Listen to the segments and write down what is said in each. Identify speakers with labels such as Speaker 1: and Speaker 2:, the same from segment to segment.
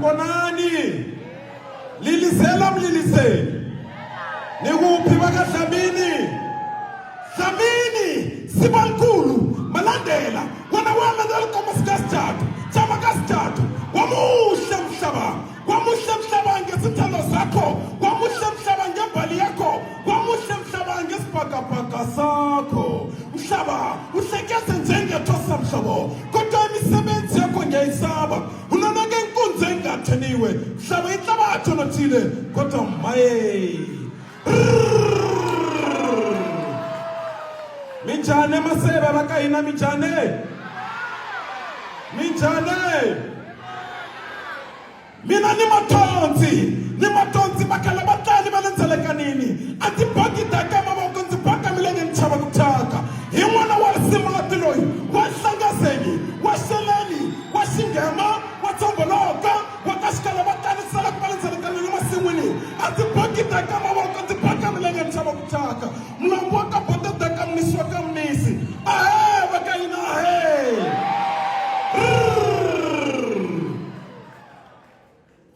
Speaker 1: Sanibonani. Lilizela mlilizeli. Nikuphi bakaDlamini? Dlamini Sibankulu Malandela wena walandela inkomo sikasijadu Jama kasijadu wamuhle mhlaba wamuhle mhlaba ngesithando sakho wamuhle mhlaba ngembali yakho wamuhle mhlaba ngesibhakabhaka sakho mhlaba uhlekeze njengethosa mhlobo kodwa imisebenzi yakho ngiyayisaba unonake inkunzi engatheniwe mhlaba inhlabathi onothile kodwa maye minjhani maseve va ka hina minjhani minjhani mina ni mathonsi ni mathonsi makhale vatlani va le ndzelekanini a ndzi baki daka mavoko ndzi baka milenge ni chava ku thyaka hi n'wana wa risimati loyi wa hlangaseni wa xeleni wa xinghema wa tsomboloka wa ka xikala va tanisela ku va le ndzelekanini emasin'wini a ndzi baki daka mavoko ndzi baka milenge ni chava ku thyaka Mlambo wa ka Botata ka Mnisi wa ka Mnisi. Ahee va ka hina ahee.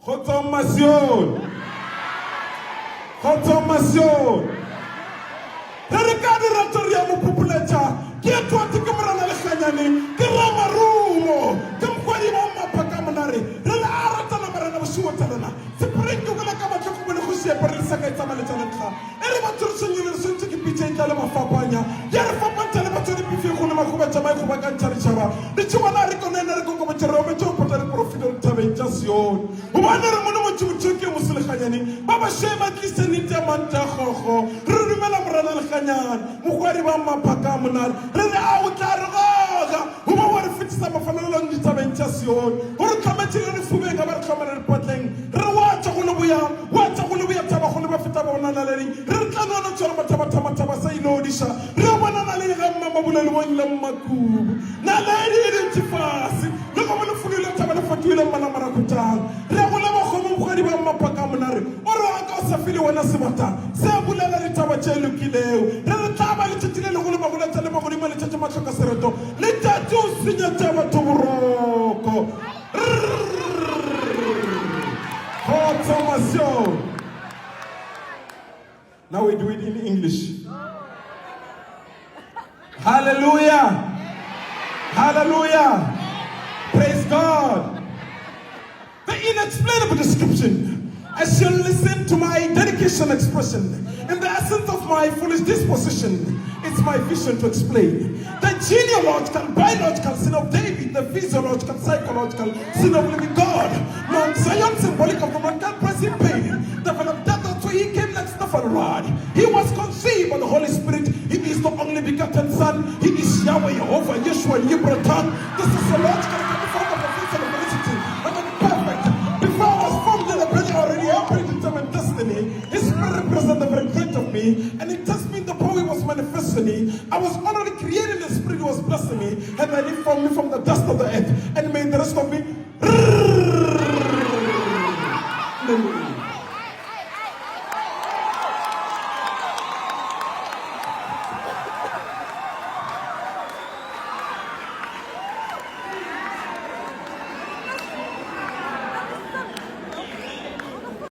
Speaker 1: Kgotsong Masione. Kgotsong Masione. Re re ka dirato re ya mo phopholetša ke etwathe ke morena lekganyane ke ramarumo ke mokgwadi ba mmaphaka monare re le a ratana morena bošego tsalena sepreng ke gola ka matlho go bone go seapare le sa ka e tsamaletša lentlha E re batho re swenyele re swentše ke pitša e tla le mafapanya ya re fapantšha le batswadi pifi e kgolo makgoba tša maikgobakantšha ditšhaba ditšhingwana re konene re kokobetše re ometše go pota diporofeto dithabeng tša Sione gobane re mone motse motho ke moseleganyane ba bašee ba tlise nete ya mante a kgogo re re dumela morena leganyane mogwari ba maphaka a monare re re a o tla re goga goba wa re fetisa mafelelong dithabeng tša Sione o re hlometše le difubeng a ba re hlomela dipotleng re wa tša go le boya Wa tša go le boya thaba go le ba feta ba bona naledi re re tla nwana tshwara mathaba thaba thaba sa ilodiša re a bona naledi ga mma mabula le bong le mmakubu naledi e dutše fase le go le fulile thaba le fetoile mmala marakhutang re a go leba kgomo bogadi ba mmapaka monare o re wa ka o sa fele wena sebata se bolela ditaba tše lokilego re re tla ba letšatši le legolo magoletša le magodimo letšatši mahloka sereto letšatši o senyetša batho boroko. Now we do it in English. Hallelujah. Hallelujah. Praise God. The inexplainable description. As you listen to my dedication expression, in the essence of my foolish disposition, it's my vision to explain. The genealogical, biological sin of David, the physiological, psychological sin of living God. Mount Zion, symbolic of the mortal present pain. Developed death, so he came like Stephen rod. He was conceived by the Holy Spirit. He is the only begotten Son. He is Yahweh, Jehovah, Yeshua, in Hebrew tongue. The sociological of the physical felicity, but not perfect. Before I was formed in the belly already, I predetermined destiny. His spirit represents the very great of me, and it tells me the power he was manifesting me. I was already created in the spirit, he was blessing me, and then he formed me from the dust of the earth and